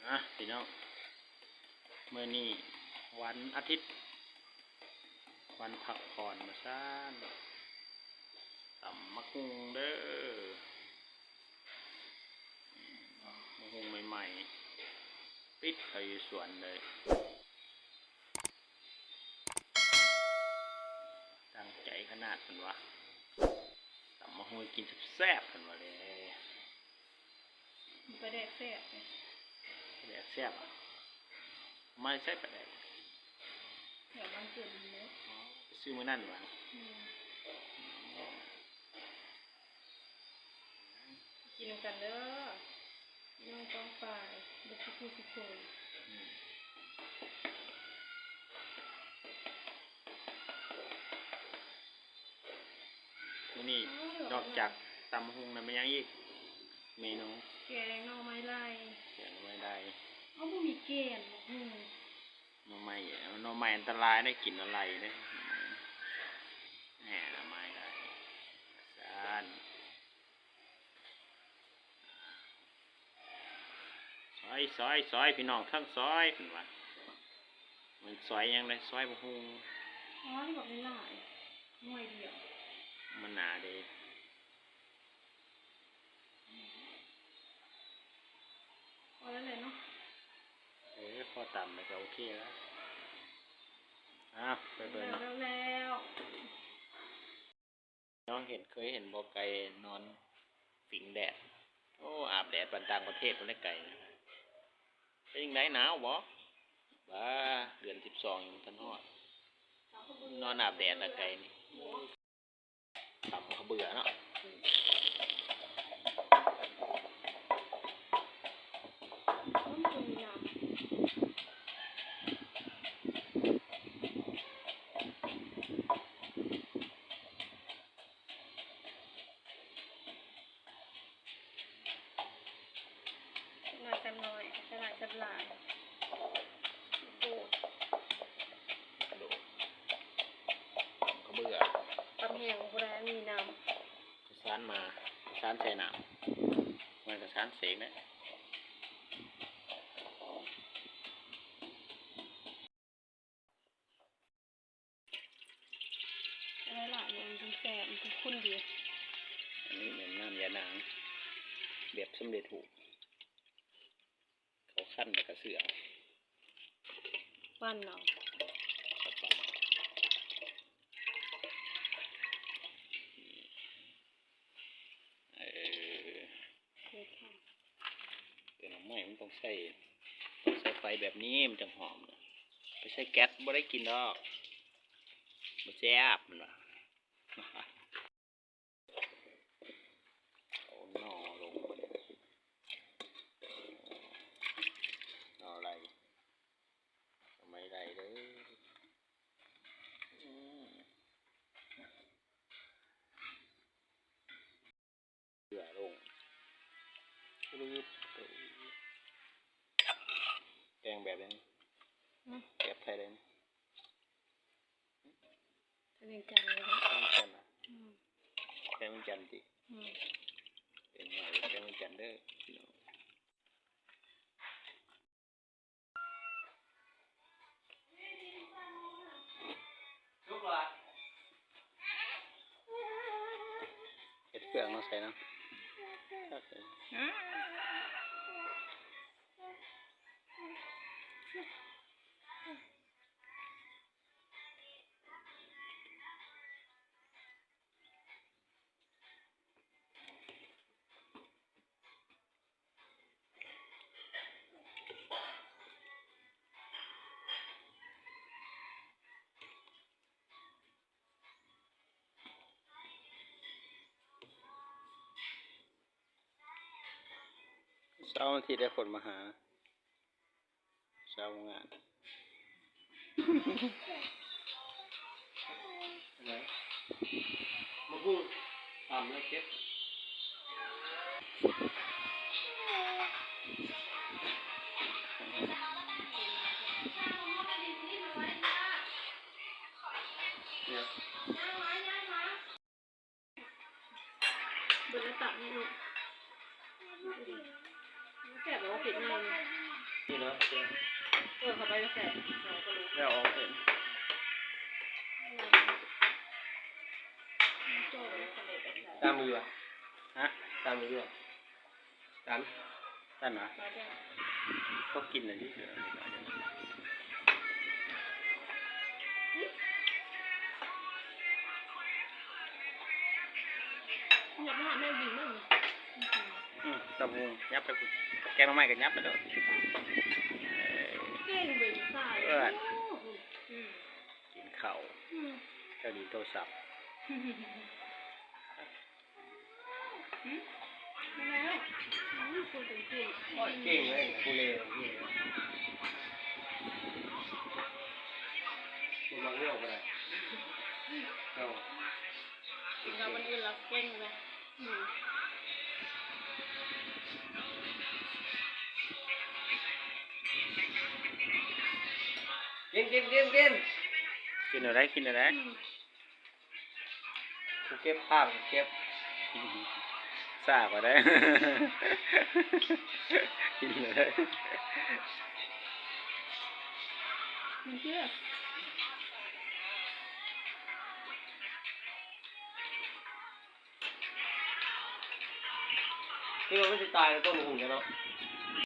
ອ່ະ ພີ່ນ້ອງ ມື້ນີ້ວັນອາທິດ ວັນພັກຜ່ອນວ່າຊັ້ນ ຕຳໝາກຫຸ່ງເດີ້ ໝາກຫຸ່ງໃໝ່ໆ ຕິດເຂົ້າຢູ່ສວນເລີຍ. ຕັ້ງໃຈຂະໜາດເພິ່ນວ່າ ຕຳໝາກຫຸ່ງໃຫ້ກິນແຊບໆ ເພິ່ນວ່າເດ້. ປາແດກແຊບເດ້ ປາແດກແຊບ ເອົາມາໃສ່ປາແດກ ແຖວບ້ານເກີດນີ້ແຫຼະ ໄປຊື້ມື້ນັ້ນຫວາ? ແມ່ນ. ກິນນຳກັນເດີ້ ພີ່ນ້ອງປ້ອງປາຍ ເບິດທຸກຜູ້ທຸກຄົນ. ມື້ນີ້ນອກຈາກຕຳບັກຫຸ່ງແລ້ວ ມີຫຍັງອີກເມນູ? ແກງໜໍ່ໄມ້ໄລ່ ແກງໜໍ່ໄມ້ໄລ່ ເຮົາບໍ່ມີແກ່ນບັກຫຸ່ງ. ໜໍ່ໄມ້ ໜໍ່ໄມ້ອັນຕະລາຍເດ້ ກິນແລ້ວໄລ່ເດ້ ແໜ່ ໜໍ່ໄມ້ໄລ່ຊັ້ນ. ຊອຍ ຊອຍ ຊອຍ ພີ່ນ້ອງທາງຊອຍ ເພິ່ນວ່າ ແມ່ນຊອຍຫຍັງໃດ ຊອຍບັກຫຸ່ງ. ຊອຍບັກຫຼາຍໆ ໜ່ວຍດຽວ ມັນໜາເດ້. ພໍແລ້ວແຫຼະເນາະ ເອີ ພໍຕຳແລ້ວກໍໂອເຄແລ້ວ. ອ້າວ ໄປເບິ່ງເນາະ ແລ້ວໆ. ນ້ອງເຫັນ ເຄີຍເຫັນບໍ່ ໄກ່ນອນຜິງແດດ? ໂອ້ ອາບແດດປານຕ່າງປະເທດພຸ້ນເດ້ໄກ່. ເປັນຈັ່ງໃດ ໜາວບໍ່? ບ້າ ເດືອນສິບສອງຍັງບໍ່ທັນຮອດ ນອນອາບແດດລະໄກ່ນີ້. ຕຳເຂົ້າເບືອເນາະ. ໜ້ອຍແຊບໜ້ອຍ ສະຫຼາຍແຊບຫຼາຍ. ໂດດ ໂດດ ເຂົ້າເບືອ ຕຳແຫ້ງບໍ່ໄດ້ ມີນ້ຳ ເຂົ້າສານມາ ເຂົ້າສານໃສ່ນ້ຳ ມັນເຂົ້າສານເສກນະ. ຫຼາຍໆ ມັນແຊບ ມັນຂຸ້ນໆ ດີ. ອັນນີ້ແມ່ນນ້ຳຢານາງ ແບບສຳເລັດຮູບ ເຂົາຄັ້ນແລ້ວກະເຊື່ອ ປັ້ນເອົາ ປັ້ນເອົາ. ເອີ ແກງໜໍ່ໄມ້ມັນຕ້ອງໃຊ້ ຕ້ອງໃຊ້ໄຟແບບນີ້ມັນຈັ່ງຫອມ. ໄປໃຊ້ແກັສບໍ່ໄດ້ກິນດອກ ບໍ່ແຊບ ມັນວ່າ. ເອົາໜໍ່ລົງ ໜໍ່ໄລ່ ໜໍ່ໄມ້ໄລ່ເດີ້. ເກືອລົງ ແກງແບບນີ້ ອືມ ແບບໄທເດ້ ໄທວຽງຈັນເລີຍເນາະ ໄທວຽງຈັນນະ. ອືມ ໄທວຽງຈັນຕິ ອືມ ເປັນຫວຍໄທວຽງຈັນເດີ້ພີ່ນ້ອງ. ເຮັດເຄື່ອງມາໃສ່ນຳ ອືມ. ເຊົ້າວັນທີໄດ້ຄົນມາຫາ ເຊົ້າງານ ມາຮູ້ ຕຳແລ້ວເກັບ. ເບິດແລ້ວຕັກໃຫ້ລູກ ແຊບບໍ່ ເຜັດແນ່ເລີຍ. ນີ້ເນາະ ເອີ ເຂົ້າໄປກໍແຊບ ແລ້ວອອກເອງ. ຕາມມືວ່າ ຮະ? ຕາມມືວ່າ ຕັນ ຕັນຫວາ? ເຂົາກິນແລ້ວ ອືມ ຕຳບັກຫຸ່ງ ຫຍັບໄປພຸ້ນ ແກງໜໍ່ໄມ້ກໍຫຍັບໄປໂລດ. ເກັ່ງເປັນຕາຍ ເອີ ອືມ ກິນເຂົ້າ ອືມ ເຈົ້າດີໂທລະສັບ. ອືມ ມາແລ້ວ ອືມ ຄົນເກັ່ງໆ ໂອ້ຍ ເກັ່ງເລີຍ ກູເລ ຄົນມັກເຫງົ້າກໍໄດ້ ເອີ ກິນກັບຄົນອື່ນລະເກັ່ງເລີຍ. ອືມ ກິນ ກິນ ກິນ ກິນ ກິນແນວໃດ ກິນແນວໃດ? ອືມ ກູເກັບ ພາບກູເກັບ ຊ້າກວ່າໄດ້ ກິນເລີຍ ມັນເຈັບ ຄືວ່າມັນຊິຕາຍແລ້ວ ຕົ້ນຫຸ່ງເນາະ.